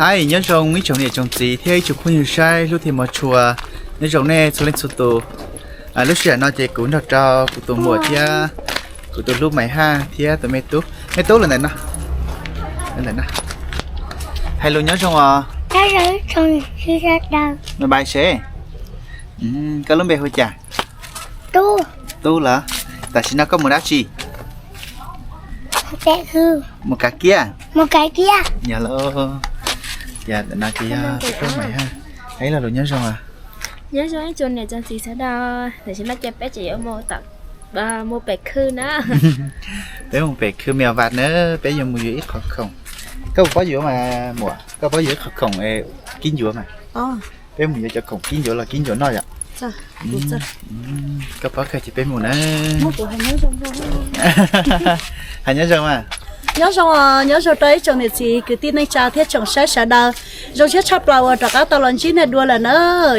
Hais nyob zoo ib tsoom niam tsoom txiv thiab ib tsoom phooj ywg saib hlub thiab hmov tshua, nyob zoo nej txhua leej txhua tus. Lub sij hawm no ces kuv nrog rau kuv tus muam thiab kuv tus hlub Maiv Haj thiab tus me tub, me tub los ntawm no, ntawm no. Hais lus nyob zoo os. Npais seb. Koj lub npe hu cas? Tub los? Tam sim no koj mus dab tsi? Mus kav kiab. Yog lauj. Ces ntawm no ces yog tus hlub Maiv Haj. Hais ib lo lus nyob zoo os. Nyob zoo ib tsoom niam tsoom txiv sawv daws, tam sim no ces peb tseem yuav mus pem khw na. Peb mus pem khw Mèo Vạc na, peb yuav mus yuav ib qho khoom. Koj puas paub yuav mas muam, koj paub yuav ib qho khoom kib ncuav mas? Peb mus yuav cov khoom kib ncuav los kib ncuav noj yom. Koj paub kawg ces peb mus na. Hais nyob zoo mas. Nyob zoo, nyob zoo rau ib tsoom niam txiv kwv tij neej tsa thiab tsoom saib sawv daws. Zoo siab tshaj plaws uas rov qab tau los ntsib nej dua lawm na.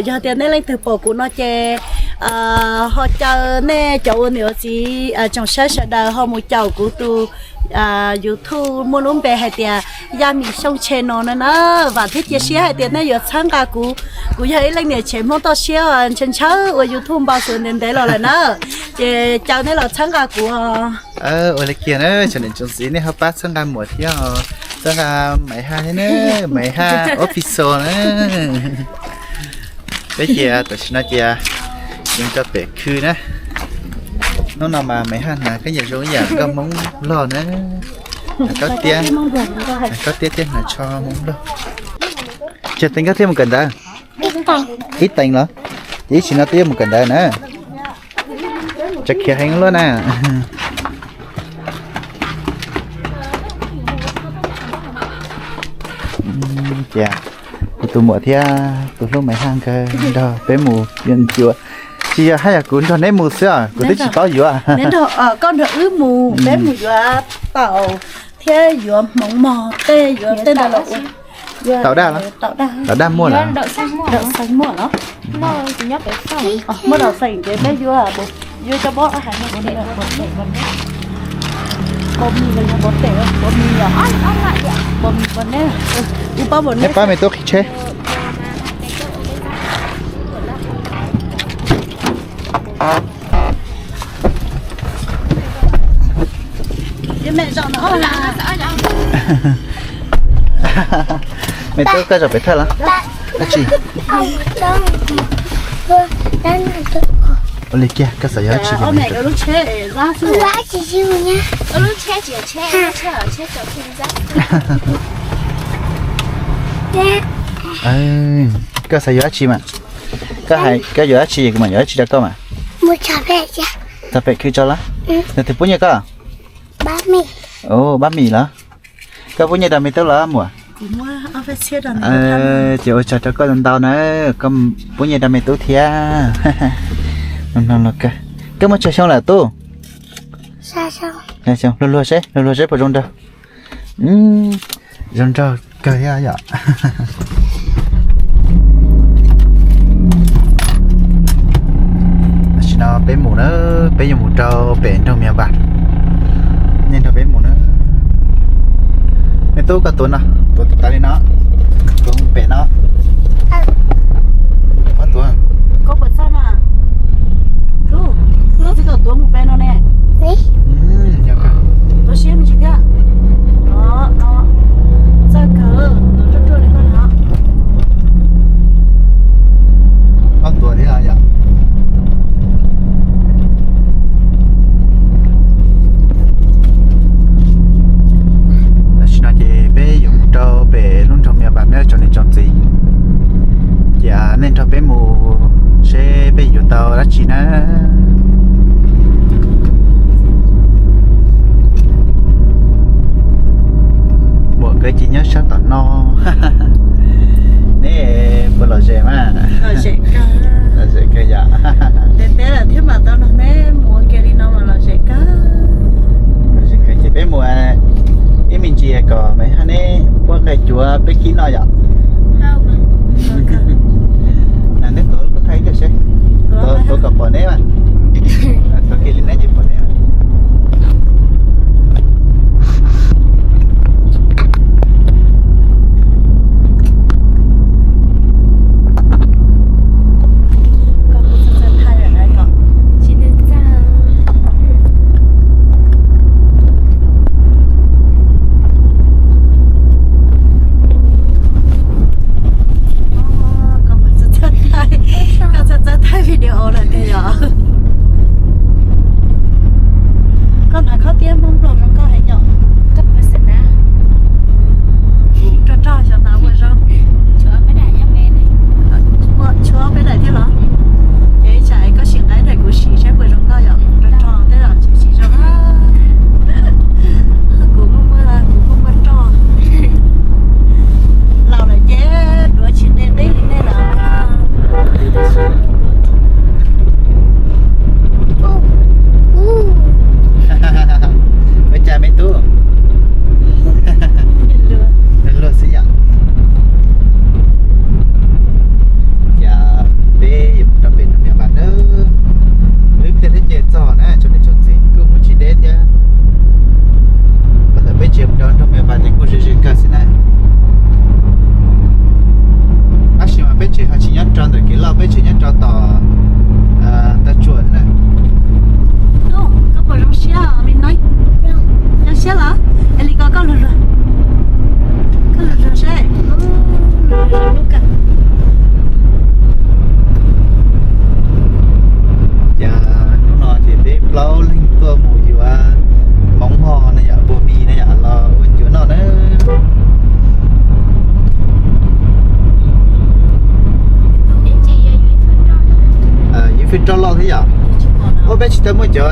Yog tias nej leej twg pom kuv no ces ho caw nej cov ua niam ua txiv tsoom saib sawv daws ho mus caum kuv tus YouTube muaj lub npe hais tias Yaj Mim Xyooj Channel no na. Vam thiab cia siab hais tias nej yuav txhawb nqa kuv. Kuv yog ib leej niam tsev Hmoob toj siab ntshaw ntshaw ua YouTube npau suav ntev ntev los lawm na. Ces caw nej los txhawb nqa kuv. Ua li kiag na, tsoom niam tsoom txiv nej ho pab txhawb nqa muam thiab, txhawb nqa Maiv Haj thiab na, Maiv Haj Official na. Peb ces tam sim no ces yuav rau pem khw na. Hnub no mas Maiv Haj hnav kab nyam zoo ib yam nkauj Hmoob Nplog na. Hnav kab tiab, hnav kab tiab thiab hnav tsho Hmoob Nplog. Tsawg teev koj thiaj mus kawm ntawv? Ib teev los? Ces ib sim no twb yuav mus kawm ntawv na. Tsam khiav heev luaj na. Ces kuv tus muam thiab tus hlub Maiv Haj nkawd nrog peb mus yuav ncuav. Tsis yog haj yam kuv nrog neb mus xwb os, kuv twb tsis paub yuav. Koj nrog wb mus, peb mus yuav taum thiab yuav hmoov mog tej, yuav tej ntawd los ua. Taum daj los? Taum daj muaj los? Muaj daum xeem ces peb yuav, yuav cov pob, pob mis los yog pob tes, pob mis los, pob mis pob neb, ua pob pob neb. Pab me tub qhib tsheb. Me tub, koj zaum pem thawj los? Dab tsi? Ua li kiag, koj xav yuav dab tsi? Koj xav yuav dab tsi mas? Koj hais koj yuav dab tsi kuv mam yuav dab tsi rau koj mas. Txog pem khw tso los? Nws twg pub nyiaj koj? Pab mis los? Koj pub nyiaj rau me tub los muam? Ces ua tsaug rau koj ntau na, koj pub nyiaj rau me tub thiab. Koj muaj tsawg xyoo lawm tub? Luag luag seb, luag luag seb puas zoo nraug. Zoo nraug kawg thiab yom. Tam sim no peb mus na, peb yuav mus rau pem nroog Mia Vas. Nej nrog peb mus na. Me tub, koj tuav no, tuav tas li no, tuav mus pem no. Koj tuav. Koj puas txawj na? Koj txiv kom tuav mus pem no ne. Tuav siab me ntsis thiab. Txawj kawg, tuav ruaj ruaj li koj no. Koj tuav thiab yom. Tam sim no ces peb yuav mus rau pem lub nroog Mia Vas na tsoom niam tsoom txiv. Ces nej nrog peb mus seb peb yuav tau dab tsi na. Muam nkawd ces nyob sab tom no. Neb puas lom zem mas? Lom zem kawg yom. Ntev ntev lawm thiab mam tau nrog neb mus ua ke li no mas lom zem kawg. Ces peb mus ib me ntsis kom Maiv Haj neb muab nqaij cuav peb kib noj yom. Neb tuav lub koj thaij ib pliag seb. Tuav kom pom neb mas. Tuav kiag li neb ces pom neb. Rau los thiab yom. Ua peb tsis tau muaj cov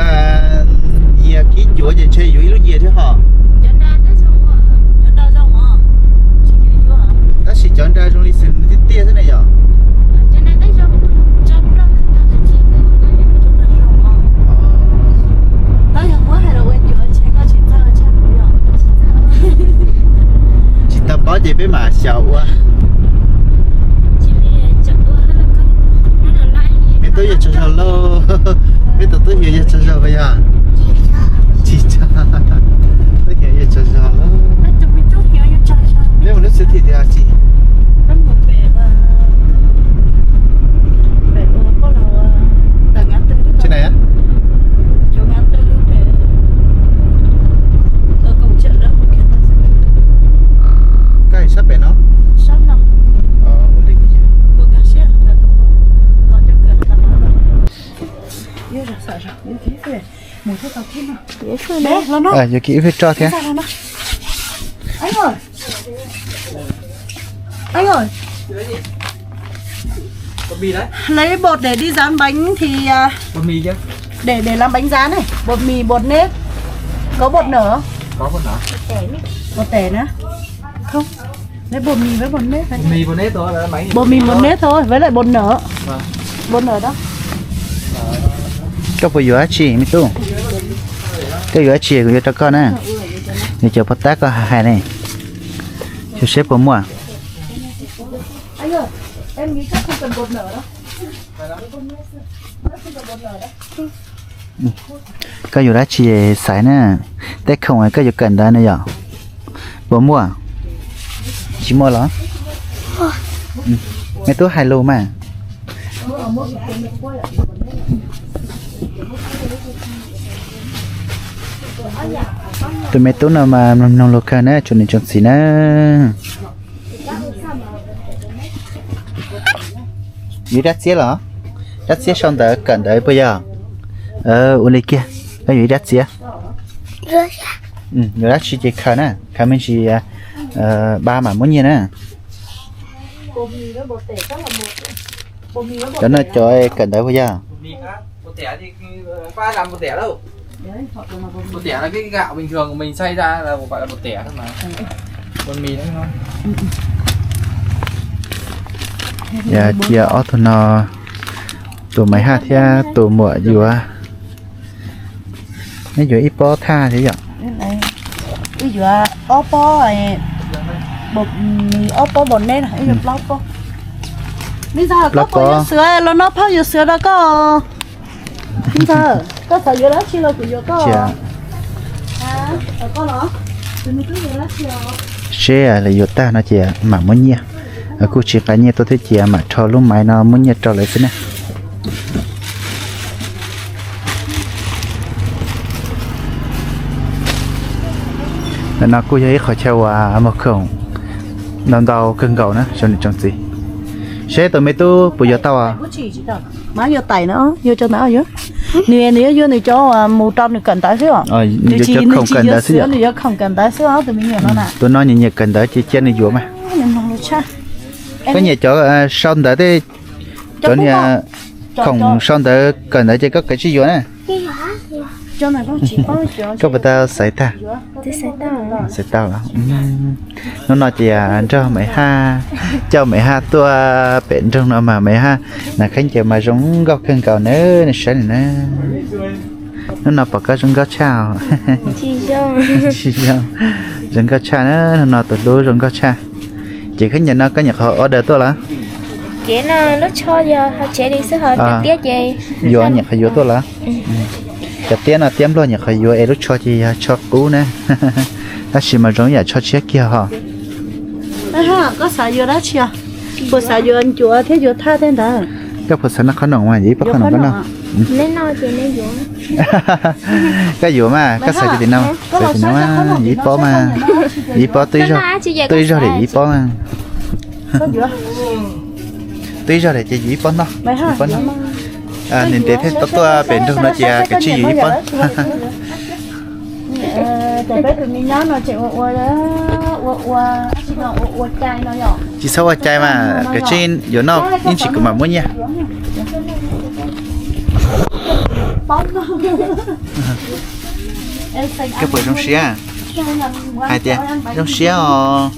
yias kib ncuav ces ntshe yuav ib lub yias thiab ho. Tab sis cov nra zoo li xws tiag tiag xwb ne yom. Tsis tau paub ces peb mam xyaum ua. Me tub yog tsog zog lauj. Peb tus tub hnyuv yog tsog zog puas yog? Tsis tso. Tub hnyuv yog tsog zog lauj. Peb mus lub siab thim tias tsis. Tsis na. Koj sab pem no. Yuav kiv ib pliag tso thiab. Anh ơi, lấy bột để đi dán bánh thì à, để để làm bánh dán này, bột mì, bột nếp, có bột nở không? Bột tẻ nữa. Không. Lấy bột mì với bột nếp. Bột mì, bột nếp thôi, với lại bột nở. Bột nở đó. Koj puas yuav dab tsi me tub? Koj yuav dab tsi kuv yuav rau koj na. Nws cov pov tab koj hais ne, xyov seb puas muaj. Koj yuav dab tsi xaiv na, tej khoom koj yuav kawm ntawv na yom. Puas muaj? Tsis muaj los? Me tub hais lus mas. Tus me tub no mas mloog mloog lus kawg na tsoom niam tsoom txiv na. Yuav ib rab txiab los? Rab txiab sau ntawv kawm ntawv puas yog? Ua li kiag, koj yuav ib rab txiab. Yuav dab tsi ces khaws na, khaws me ntsis ba mam muab nyiaj na. Cov no cov kawm ntawv puas yog? Yog cia ob tug no, tus Maiv Haj thiab tus muam yuav. Neb yuav ib pob thaj thiab yom? Wb yuav ob pob, ob pob bos neb, wb yuav plaub pob. Me ntxawg, koj puas yuav xwb los noj phauj yuav xwb rau koj? Me ntxawg, koj xav yuav dab tsi los kuv yuav koj. Seb lawv yuav tag no ces mam muab nyiaj. Kuj tsis nqa nyiaj tuaj thiab ces mam rho lub maiv no muab nyiaj rau lawv xwb na. Ntawm no kuj yog ib qhov chaw uas muag khoom ntau ntau kawg nkaus na tsoom niam tsoom txiv. Seb tus me tub puas yuav tau. Nws yuav nws cov mus rau nws kawm ntawv xwb os. Nws cov khoom kawm ntawv xwb yom. Nws yuav khoom kawm ntawv xwb os, tus me nyuam no na. Tus no nyiam nyiam kawm ntawv ces cia nws yuav mas. Koj nyiam cov sau ntawv tej, cov niag khoom sau ntawv kawm ntawv ces koj kav tsij yuav na. Koj puas tau xaiv tag? Xaiv tau los. Hnub no ces nrog Maiv Haj, coj Maiv Haj tuaj pem nroog no mas Maiv Haj nas kheeb ces mas zoo nkauj kawg nkaus na, nej saib na. Hnub no pom koj zoo nkauj tshaj os. Zoo nkauj tshaj na, hnub no tus hlub zoo nkauj tshaj. Ces khaub ncaws no koj nyuam qhuav order tuaj los? Yuav nyuam qhuav yuav tuaj los? Cov tiab no tiab nplog nyuam qhuav yuav es lub tsho ces yog tsho qub na. Tab sis mas zoo yam tsho tshiab kiag ho. Koj xav yuav dab tsi? Puas xav yuav ncuav thiab yuav thaj thiab ntawd? Koj puas xav noj qhob noom mas yuav ib pob qhob noom koj noj. Koj yuav mas, koj xav ces tim no, xav tim no, yuav ib pob mas. Yuav ib pob, twb zog li yuav ib pob mas. Twb zog li ces yuav ib pob noj, ib pob noj. Ntev ntev thiaj tau tuaj pem nroog no ces kav tsij yuav ib pob. Tsis txhob ua cai mas, kav tsij yuav noj ib ntsis kuv mam muab nyiaj. Koj puas zoo siab? Hais tias zoo siab os.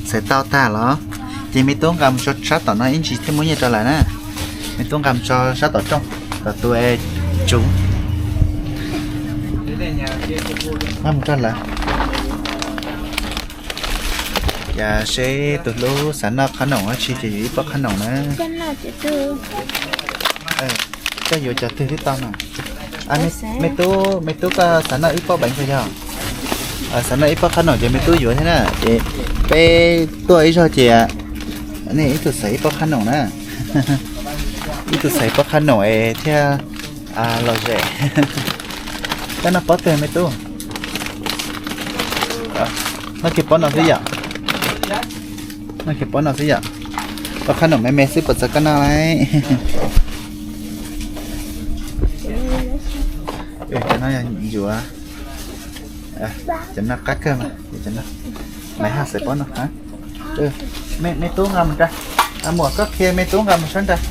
Xaws tau tag los? Ces me tub nqa mus tso sab tom no ib ntsis thiaj muab nyiaj rau lawv na. Me tub nqa mus tso sab tom rooj, tom tus tsuv. Nqa mus rau lawv. Yog seb tus hlub xav noj qhob noom dab tsi ces yuav ib pob qhob noom na. Koj yuav cov twg twb tau mas. Me tub, me tub koj xav noj ib pob beev puas yog? Xav noj ib pob qhob noom ces me tub yuav thiab na. Ces peb tuaj ib zaug ces nej ib tug xaws ib pob qhob noom na. Ib tug xaws ib pob qhob noom es thiaj lom zem. Koj noj pob twg me tub? Noj kiag pob no xwb yom. Noj kiag pob no xwb yom. Pob qhob noom me me xwb puas txog koj noj lauj? Cov no yog ncuav. Cov no qab kawg mas. Maiv Haj xaws pob no. Me tub nqa mus ra. Muam koj qhia me tub nqa mus sab nrad.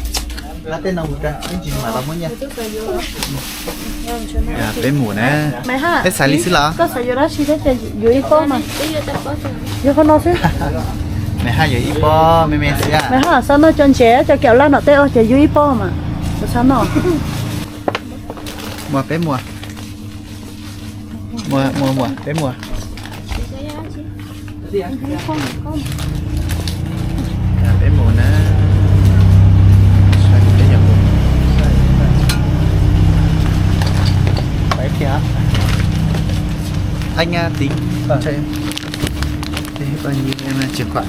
Nqa tej no mus ra ib ntsis mam los muab nyiaj. Peb mus na. Peb xav li xwb los? Koj xav yuav dab tsi thiab ces yuav ib pob mas. Yuav qhov no xwb. Maiv Haj yuav ib pob me me xwb. Maiv Haj xav noj cov ntses cov kaum laj no tej os ces yuav ib pob mas. Kuv xav noj. Muam peb mus. Muam, muam, muam, peb mus. Peb mus na. Peb mus. Peb thiab. Anh tìm chìa khóa.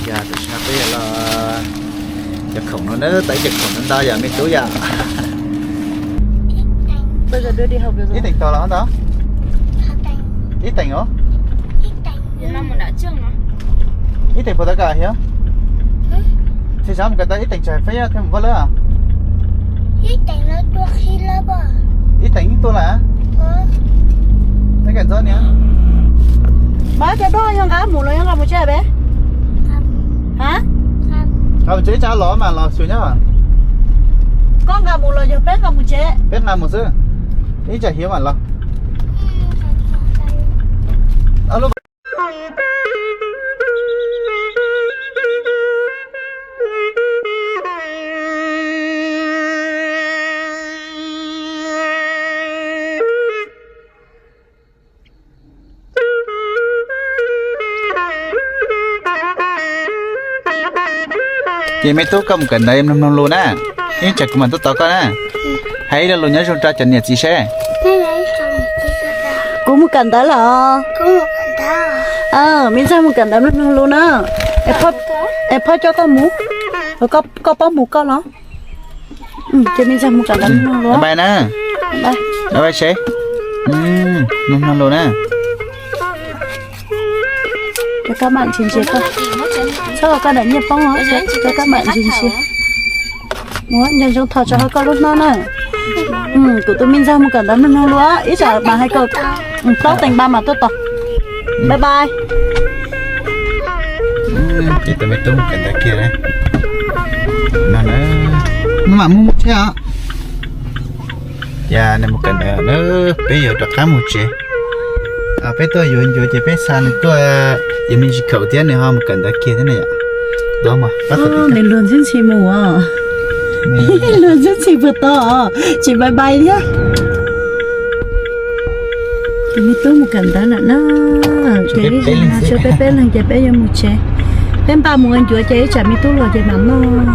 Yog tam sim no peb yuav los cov khoom no na, tau ib cov khoom no ntau yom me tub yom. Ib teem tau los ntau? Ib teem os? Ib teem puas tau kawm hiab? Tsis xav mus kawm tau ib teem tsav feb thiaj mus Paj Lawb. Ib teem yeej tuaj lawm. Neb kawm ntxov niam. Mas cov dog yog nqa mus los yog nqa mus tsev peb? Nqa mus tsev, ib tsam los mas los xyuas nyob. Koj nqa mus los yog peb nqa mus tsev? Peb nqa mus xwb, ib tsam hiv mam los. Ces me tub koj mus kawm ntawv mloog mloog lus na, ib tsam kuv mam tuaj tos koj na. Hais ib lo lus nyob zoo rau cov niam txiv seb. Kuv mus kawm ntawv lawm. Me ntxawg mus kawm ntawv mloog mloog lus na. Es phauj coj koj mus, koj paub mus koj los. Ces me ntxawg mus kawm ntawv mloog mloog lus. Bye bye na. Bye bye seb. Mloog mloog lus na. Rau kab mam ntsia ntsia koj, txhob ua koj daim nyiaj poob os, rau kab mam ntsia ntsia. Ua nco ntsoov thov tso ho koj lub hnab na. Kuv tus me ntxawg mus kawm ntawv mloog mloog lus, ib tsam mam hais kom plaub teev npa mam tuaj tos. Bye bye. Ces tus me tub mus kawm ntawv kiag na. No na, no mam mus tsev os. Ces nws mus kawm ntawv na, peb yuav rov qab mus tsev. Peb tuaj yuav ncuav ces peb xa nws tuaj yuav me ntsis khaum thiab nws ho mus kawm ntawv kiag thiab na yom. Nws luag ntxhi ntxhi mus os. Luag ntxhi ntxhi puas tau os, tsis bye bye thiab. Ces me tub mus kawm ntawv lawm na. Ces ib zaug no tshuav peb peb leeg ces peb yuav mus tsev. Peb npaj mus ua ncuav ces ib tsam me tub los ces mam noj.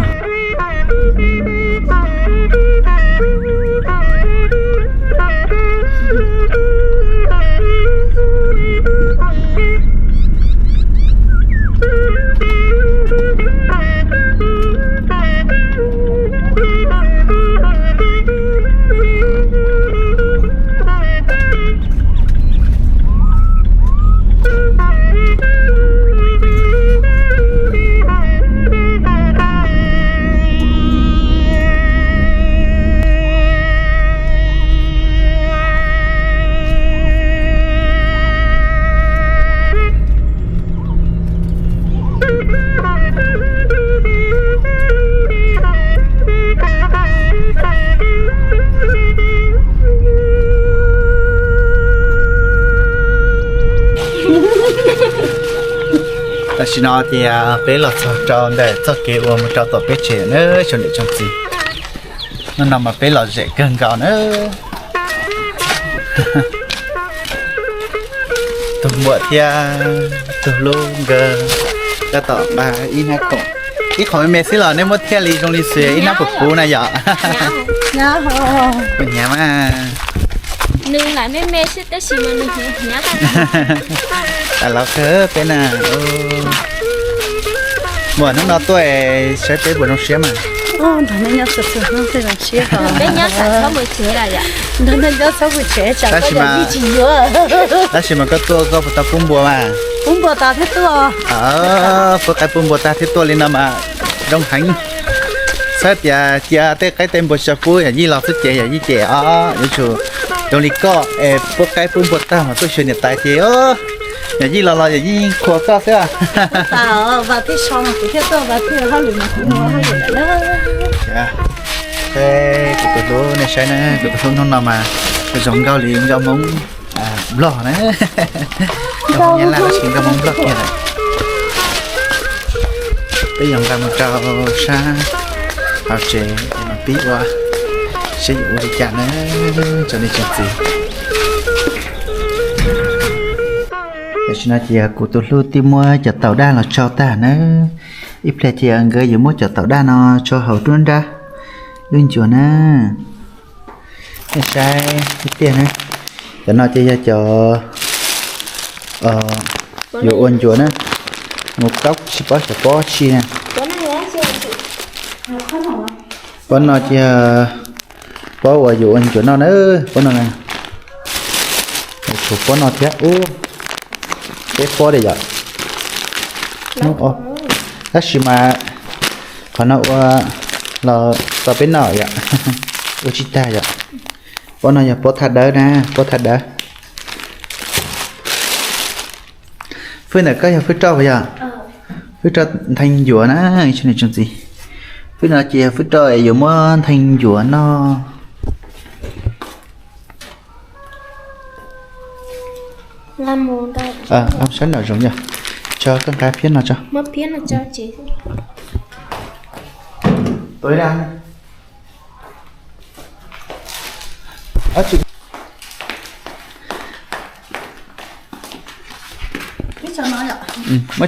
Tam sim no ces peb los txog rau ntawm txoj kev uas mus rau tom peb tsev na tsoom niam tsoom txiv. Hnub no mas peb lom zem kawg nkaus na. Tus muam thiab tus hlub nkawd tab tom nqa ib hnab khoom, ib khoom me me xwb los nej muab thiaj li zoo li xwb ib hnab puv puv na yom. Kuv hnyav mas. Nws lam me me xwb tab sis mas nws hnyav hnyav. Los kawg peb na. Muam hnub no tuaj saib peb puas zoo siab mas. Peb nyob tab sis mas, tab sis mas koj tuaj koj puas tau pub npua mas? Pub npua tag thiab tuaj. Pub qaib pub npua tag thiab tuaj li no mas zoo heev. Txhob tias cia tej qaib tej npua tso pub yawm yij los xwb ces yawm yij ces os yuav tsum zoo li koj es pub qaib pub npua tag mas tuaj xyuas niam tais ces yawm yij los los yawm yij yeej khuas koj xwb. Kuv thiaj tuaj, kuv thiaj hauj lwm mas kuv ua hauj lwm lawm. Kuv tus hlub nej saib na, kuv tus hlub hnub no mas zoo nkauj li nkauj Hmoob Nplog na. Nkauj Hmoob Nyab Laj tab sis nkauj Hmoob Nplog kiag lawm. Peb yuav nqa mus rau sab hauv tsev es mas pib ua seb yuav ua li cas na tsoom niam tsoom txiv. Tam sim no ces kuv tus hlub twb muab cov taum daj los tsau tag na. Ib pliag ces nkawd yuav muab cov taum daj no tsau hauv nruab nrab lub ncuav na. Nej saib ib tiag na, cov no ces yog cov yuav ua ncuav na, mus kaub tsis paub xyov pob tsi na. Pob no ces pob uas yuav ua ncuav noj na, pob no na. Tshuav pob no thiab, ub, peb pob li yom. Tab sis mas qhov no ua los tau peb noj yom, ua tsis tag yom. Pob no yog pob thaj dawb na, pob thaj dawb. Fwj ntawm koj yog fwj roj puas yog? Fwj roj nthee ncuav na, tsoom niam tsoom txiv. Fwj no ces yog fwj roj yuav muab nthee ncuav noj. Sab no zoo yog, tso koj nqa phiab no tso. Muab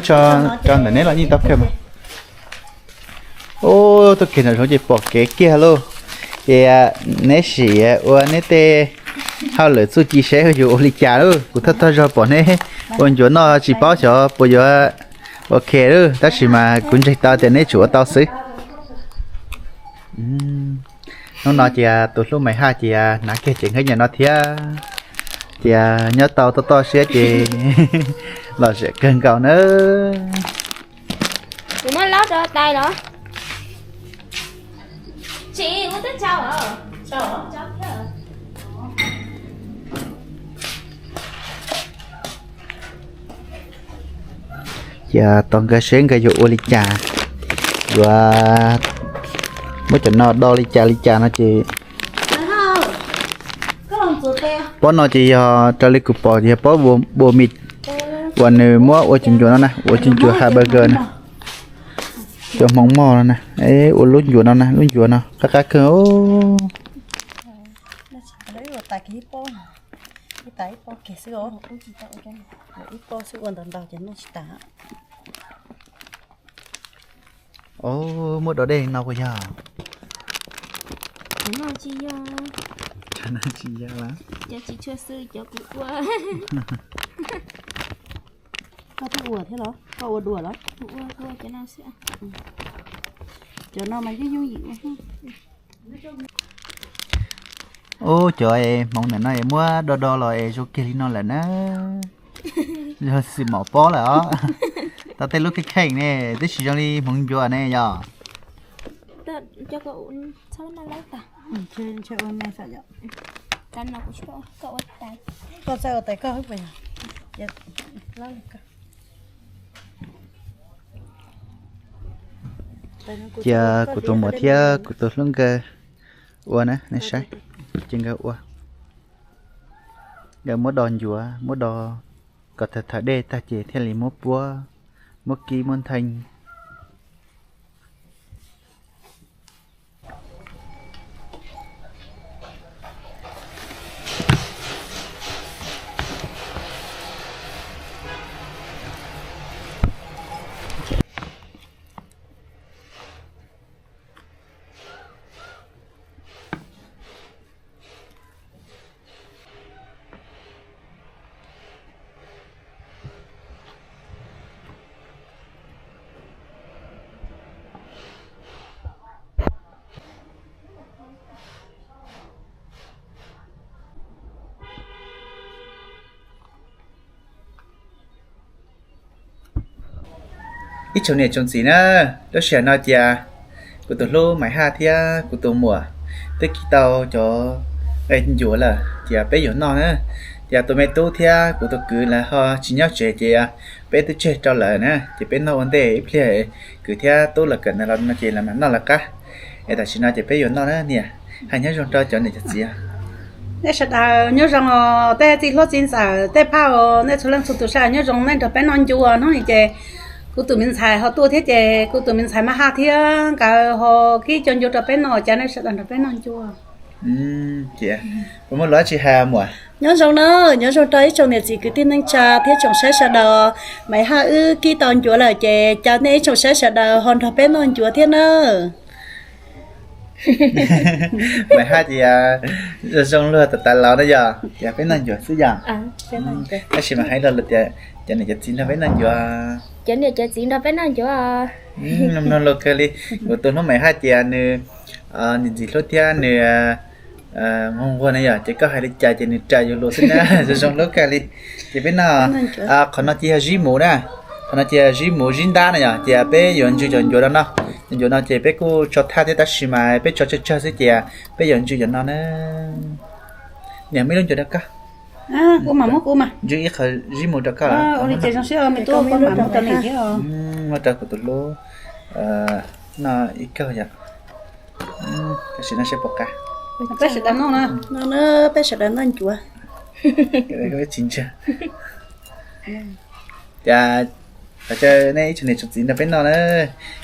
tso rau ntawm neb los yeej tau kawg mas. Ub, tuaj kiag nram zoov ces pom kev kiag lauj. Ces neb sim ua neb tej hauj lwm txuj ci seb yuav ua li cas lauj. Kuv thawj thawj zaug pom neb ua ncuav noj tsis paub xyov puas yuav ua ke lauj, tab sis mas kuv ntseeg tau tias neb tsum ua tau xwb. Hnub no ces tus hlub Maiv Haj ces hnav kiag cev nqaij nyiam no thiab. Ces nyob tau toj toj siab ces lom zem kawg nkaus nawb. Ces tos nkawd seb nkawd yuav ua li cas, yuav muab cov no do li cas li cas no ces. Pob no ces yog raws li kuv pom ces yog pob bua mis uas nws muab ua cov ncuav no na, ua cov ncuav hamburger na. Cov Hmoob Moj no na, ua lub ncuav no na, lub ncuav no qab qab kawg. Ib pob xwb ua ntau ntau ces noj tsis tas. Muab do dej no puas yog? Tsis yog lawm. Koj twb ua thiab los? Koj ua dua los? Cov no mas yooj yooj yim ua. Ub, cov hmoov ntawm no es muab do do los es zoo kiag li no lawm na. Yog xwm mom pob lawm os. Tau tej lub kheej kheej ne, twb tsis zoo li hmoov ncuav ne yog. Cia kuv tus muam thiab kuv tus hlub nkawd ua na, nej saib. Ces nkawd ua, nkawd muab do ncuav, muab do kom thaum dej tag ces thiaj li muab puab, muab kib muab ntheej. Ib tsoom niam tsoom txiv na, lub sij hawm no ces kuv tus hlub Maiv Haj thiab kuv tus muam twb kib tau cov ncuav lawm ces peb yuav noj na. Ces tus me tub thiab kuv tus kwv lawv ho tsis nyob tsev ces peb twb tseg rau lawm na, ces peb noj ua ntej ib pliag kwv thiab tub los kawm ntawv los no ces lawv mam noj lawv qab. Es tam sim no ces peb yuav noj na niam. Hais nyob zoo rau cov niam cov txiv. Nej sawv daws nyob zoo os, tej txiv hlob txiv ntxawm tej phauj, nej txhua leej txhua tus sawv daws nyob zoo, nej nrog peb noj ncuav hnub no ces kuv tus me ntxhais ho tuaj thiab ces kuv tus me ntxhais Maiv Haj thiab nkawd ho kib cov ncuav rau peb noj, cas nej sawv daws nrog peb noj ncuav. Ces puas muaj lus dab tsi hais muam? Nyob zoo na, nyob zoo rau ib tsoom niam txiv kwv tij neej tsa thiab tsoom saib sawv daws. Maiv Haj wb kib tau ncuav lawm ces caw nej ib tsoom saib sawv daws ho nrog peb noj ncuav thiab na. Maiv Haj ces zoo zoo luag tas tas los na yog, ces peb noj ncuav xwb yog. Tab sis mas hais los lawm tias cov niam cov txiv nrog peb noj ncuav. Cov niam cov txiv nrog peb noj ncuav. Mloog luag kawg li. Kuv tus hlub Maiv Haj ces nws ntxim ntxim hlub thiab nws nquag nquag na yog, ces koj hais li cas ces nws ras yus lus xwb na, zoo zoo hlub kawg li. Ces peb noj, qhov no ces yog zib muv na, qhov no ces yog zib muv zib ntab na yog, ces peb yuav ntsw cov ncuav no no. Cov ncuav no ces peb kuj tso thaj thiab tab sis mas peb tso tsawg tsawg xwb ces peb yuav ntsw cov no na. Niam muab ib lub ncuav rau koj. Ntsw ib qho zib muv rau koj. Muab rau kuv tus hlub. Noj ib kaug yom. Tam sim no seb puas qab. Peb sawv daws noj ncuav. Tsis ntsa. Cas, cas nej ib tsoom niam tsoom txiv nrog peb noj na.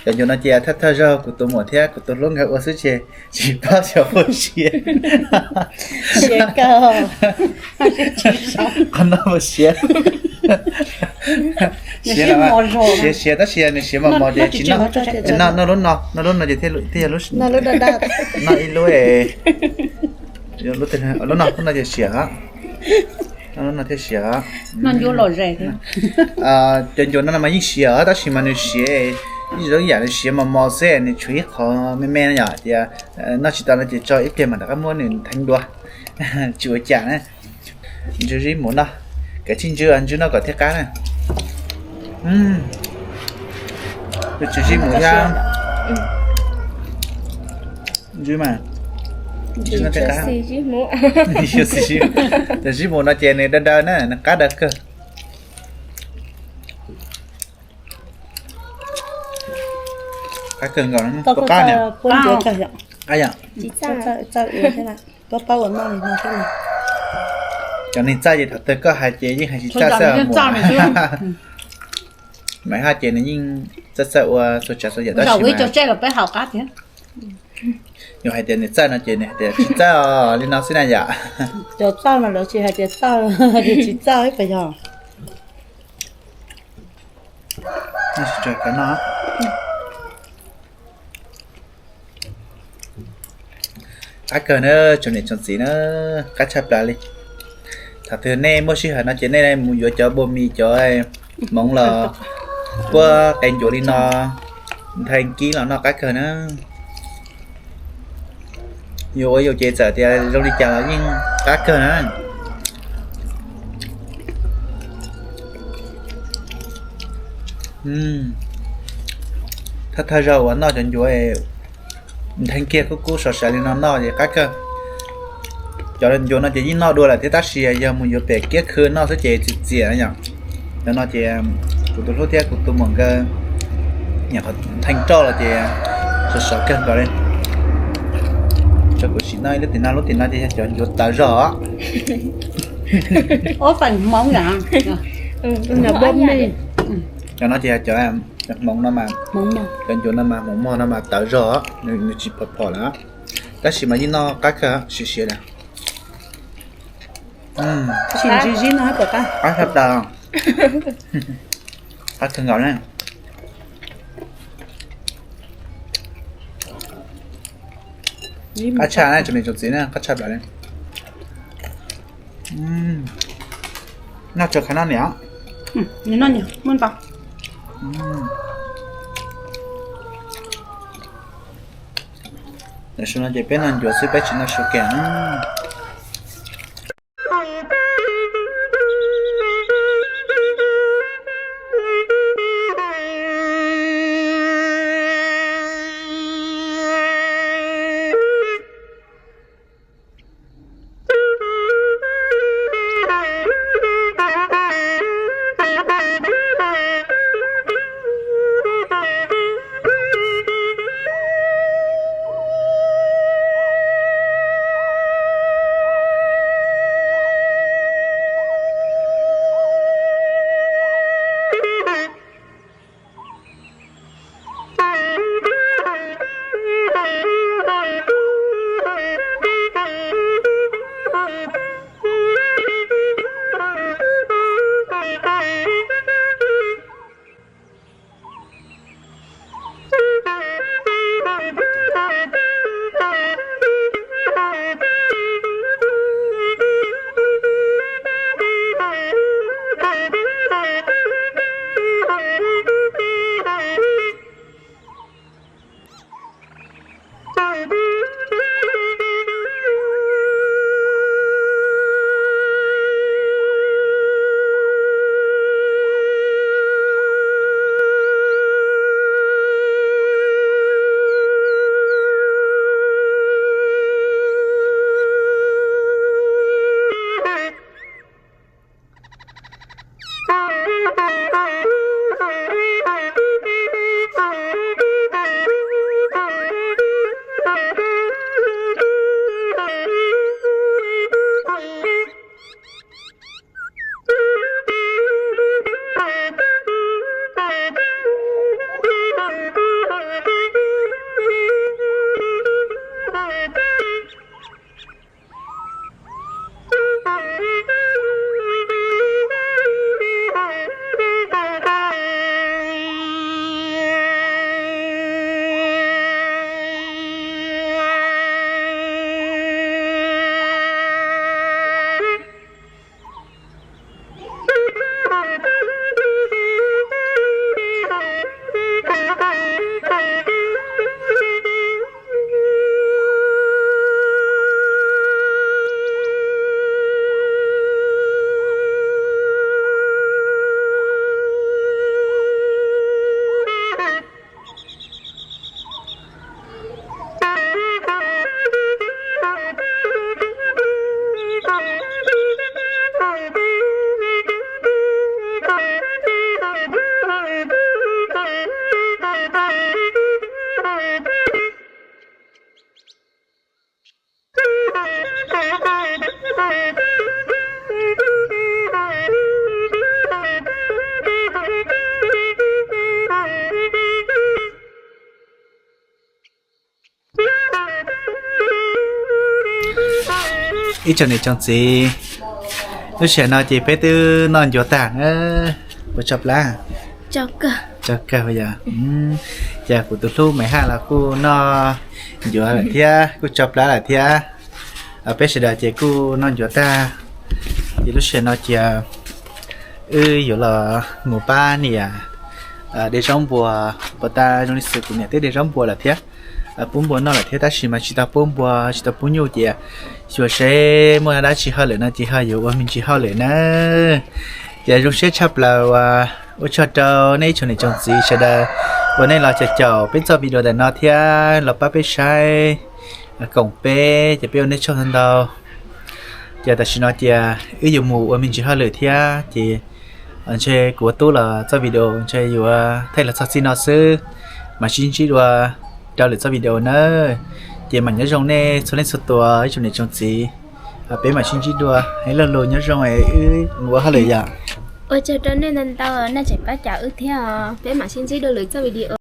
Cov ncuav no ces thawj thawj zaug kuv tus muam thiab kuv tus hlub nkawd ua xwb ces tsis paub xyov puas siav. Qhov no puas siav? Siav, siav tab sis nws siav mos mos ces tsis noj. Noj lub no, noj lub no ces thiaj yog lub, noj ib lub, lub no, lub no ces siav. Lub no thiaj siav. Cov ncuav no mas yeej siav tab sis mas nws siav, ib zoo yam nws siav mos mos xwb, nws tshuav ib qho me me no yom, tias noj tsis tau no ces tso ib pliag mas rov qab muab nws theej dua. Tsis ua cas na. Ntsw zib muv no, kav tsij ntsw, ntsw noj kom thiaj qab na. Ntsw zib muv thiab. Ntsw mas, ntsw noj thiaj qab. Cov zib muv no ces nws daw daw na, nws qab daw kawg. Qab kawg nkaus, puas qab niam? Qab yom. Cov neeg txawj ces thaum twg koj hais ces yeej hais tsis txawj xwb. Maiv Haj ces nws yeej txawj txawj ua txhua tsav txhua yam tab sis mas yus hais tias nws txawj no ces nws hais tias tsis txawj os, li no xwb na yom. Cov txawj mas lawv tsis hais tias txawj, hais tias tsis txawj ib puas yog. Qab kawg na tsoom niam tsoom txiv na, qab tshaj plaws li. Thaum twg nej muaj sij hawm no ces nej mus yuav cov bua mis cov hmoov los puab qe ncuav li no nthe kib los noj qab kawg na. Yus ua yus ces txawm tias zoo li cas los yeej qab kawg na. Thawj thawj zaug uas noj cov ncuav nthe kiag kub kub sov sav li no noj ces qab kawg. Cov ncuav no ces yeej noj dua lawm thiab tab sis yog mus yuav pem kiab khw noj xwb ces txias txias yom. Cov no ces kuv tus hlub thiab kuv tus muam nkawd nyuam qhuav ntheej roj los ces sov sov kawg nkaus li. Tso kuv sim noj ib lub tim no, lub tim no ces yog cov ncuav tawv zog. Ob feem hmoov yom. Cov no ces cov hmoov no mas, cov ncuav no mas hmoov mog no mas tawv zog, nws tsis phom phom lawm, tab sis mas yeej noj qab kawg, siav siav li. Qab tshaj plaws, qab kawg nkaus na. Qab tshaj na tsoom niam tsoom txiv na, qab tshaj plaws li. Noj tso khav noj niam. Tam sim no ces peb noj ncuav xwb, peb tsis noj su kiag. Ib tsoom niam tsoom txiv, lub sij hawm no ces peb twb noj ncuav tag na, puas tso plab? Tso kawg. Yog, ces kuv tus hlub Maiv Haj los kuj noj ncuav lawm thiab, kuj tso plab lawm thiab. Peb sawv daws ces kuj noj ncuav tag, ces lub sij hawm no ces wb yuav los mus pab niam de zaub npua. Puas tas zoo li xwb kuv niam twb de zaub npua lawm thiab, pub npua noj lawm thiab, tab sis mas tsis tau pub npua tsis tau pub nyuj, ces xyuas seb muaj dab tsi hauj lwm no ces ho yuav ua me ntsis hauj lwm na. Ces zoo siab tshaj plaws uas ua tsaug rau nej ib tsoom niam tsoom txiv sawv daws uas nej los caum caum peb txoj video ntawm no thiab los pab peb saib koom peb, ces peb ua nej tsaug ntau ntau. Ces tam sim no ces wb yuav mus ua me ntsis hauj lwm thiab, ces ntshe kuv ua tub los txoj video ntshe yuav thaij los txog txij no xwb, mam sib ntsib dua rau lwm txoj video nawb. Ces mam nyob zoo nej txhua leej txhua tus ib tsoom niam tsoom txiv, peb mam sib ntsib dua, ib lo lus nyob zoo es wb mus ua hauj lwm yom. Ua tsaug rau nej ntau ntau, nej tseem pab cawm wb thiab os. Peb mam sib ntsib dua lwm txoj video.